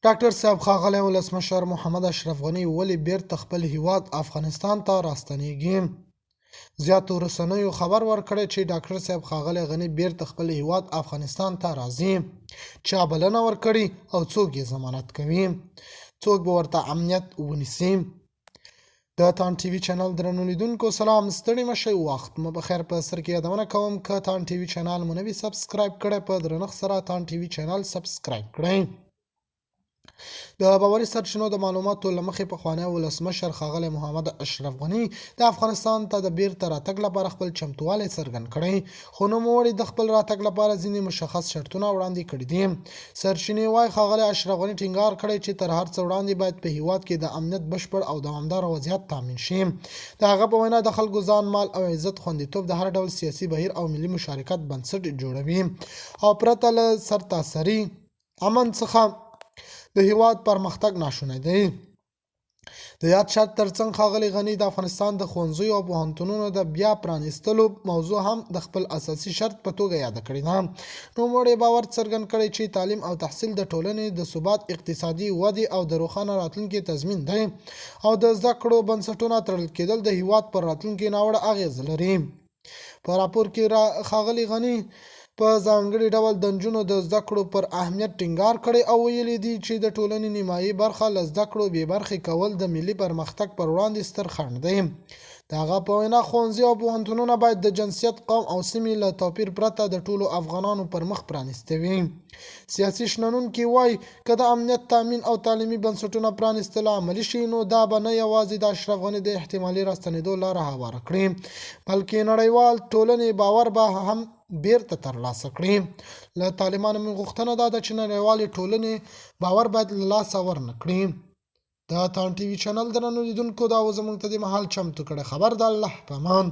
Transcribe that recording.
ډاکټر صاحب ښاغلی ولسمشر محمد اشرف غني ولې بیرته خپل هیواد افغانستان ته راستنیږي؟ زیاتو رسنیو خبر ورکړی چې ډاکټر صاحب ښاغلی غني بیرته خپل هیواد افغانستان ته راځي. چا بلنه ورکړي او څوک یې ضمانت کوي؟ څوک به ورته امنیت ونیسي؟ د تان ټي وي چینل درنو لیدونکو سلام، ستړي مه شئ، وخت مو په خیر. په سر کې یادونه کوم که تان ټي وي چینل مو نه وي سبسکرایب کړی، په درنښت سره تان ټي وي چینل سبسکرایب کړئ. د باوري سرچینو د معلوماتو له مخې پخوانی ولسمشر ښاغلی محمد اشرف غني د افغانستان ته د بیرته راتګ لپاره خپل چمتووالی څرګند کړی، خو نوموړي د خپل راتګ لپاره ځینې مشخص شرطونه وړاندې کړي دي. سرچینې وايي ښاغلی اشرف غني ټینګار کړی چې تر هر څه وړاندې باید په هیواد کې د امنیت بشپړ او دوامدار وضعیت تامین شي. د هغه په وینا د خلکو ځان، مال او عزت خوندیتوب د هر ډول سیاسي بهیر او ملي مشارکت بنسټ جوړوي او پرته له سرتاسري امن څخه د هیواد پرمختګ ناشونی دی. د یاد شرط ترڅنګ ښاغلي غني د افغانستان د ښوونځیو او پوهنتونونو د بیا پرانیستلو موضوع هم د خپل اساسي شرط په توګه یاده کړې ده. نوموړي باور څرګند کړی چې تعلیم او تحصیل د ټولنې د ثبات، اقتصادي ودې او د روښانه راتلونکي تضمین دی او د زده کړو بنسټونه تړل کېدل د هیواد پر راتلونکي ناوړه اغېز لري. په راپور کې ښاغلي غني په ځانګړي ډول د نجونو د زده کړو پر اهمیت ټینګار کړی او ویلي دي چې د ټولنې نیمایي برخه له زده کړو بې برخې کول د ملي پرمختګ پر وړاندې ستر خنډ دی. د هغه په وینا ښوونځي او پوهنتونونه باید د جنسیت، قوم او سیمې له توپیر پرته د ټولو افغانانو پر مخ پرانیستي وي. سیاسي شنونکي وايي که د امنیت تامین او تعلیمي بنسټونه پرانیستل عملي شي، نو دا به نه یوازې د اشرف غني د احتمالي راستنېدو لاره هواره کړي، بلکې نړیوال ټولنې باور به هم بیرته ترلاسه کړي. له طالبانو مې غوښتنه دا ده چې نړیوالې ټولنې باور باید له لاسه ورنه کړي. د تان ټي وي چینل درنو لیدونکو، دا و زموږ ته د مهال چمتو کړی خبر. د الله په امان.